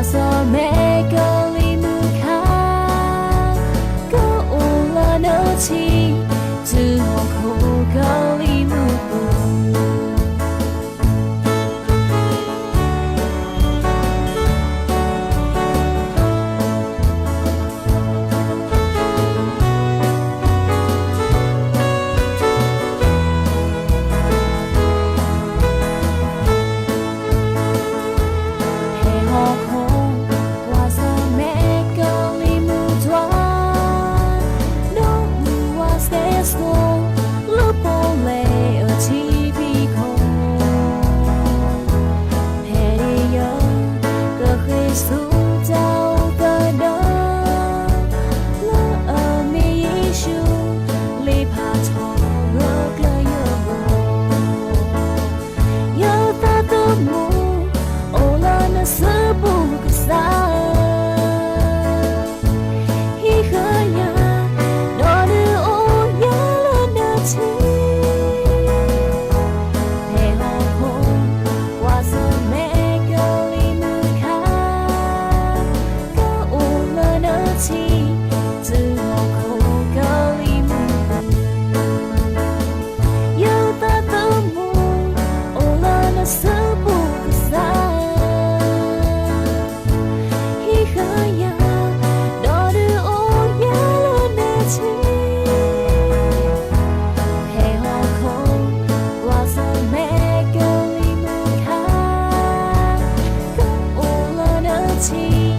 စီၤမဲာ်ကလံၤမုၣ်ခါ, ကအိၣ်လၢနထံ, တုၤဟီၣ်ခိၣ်ကလံၤမုၢ်ပူၤ ဖဲဟီၣ်ခိၣ် ကွၢ်စီၤမဲာ်ကလံၤမုၣ်တဖၣ်, ဒိးမုၢ်ဝါစဲးစိၤ လၢပီၣ်လဲၣ်အထံဖံးခိၣ်, ဖဲန့ၣ်ယွၤ ကဃ့ဆူတၢ်အိၣ်သဒၢ လၢအမ့ၢ်ယ့ၣ်ၡူး လ့ဖးထီၣ်လၢကျၢၢ်ယဂီၢ်, ယသးသမူ အိၣ်လၢနစုပူၤကစၢ်, ဟံးဃာ်ယၤ ဒီးဒုးအိၣ်ယၤလၢနထံ, ဖဲဟီၣ်ခိၣ် ကွၢ်စီၤမဲာ်ကလံၤမုၣ်ခါ, ကအိၣ်လၢနထံ, တုၤဟီၣ်ခိၣ်ကလံၤမုၢ်ပူၤ, ယသးသမူ အိၣ်လၢနစုပူၤကစၢ်, ဟံးဃာ်ယၤ ဒီးဒုးအိၣ်ယၤလၢနထံ, ဖဲဟီၣ်ခိၣ် ကွၢ်စီၤမဲာ်ကလံၤမုၣ်ခါ, ကအိၣ်လၢနထံ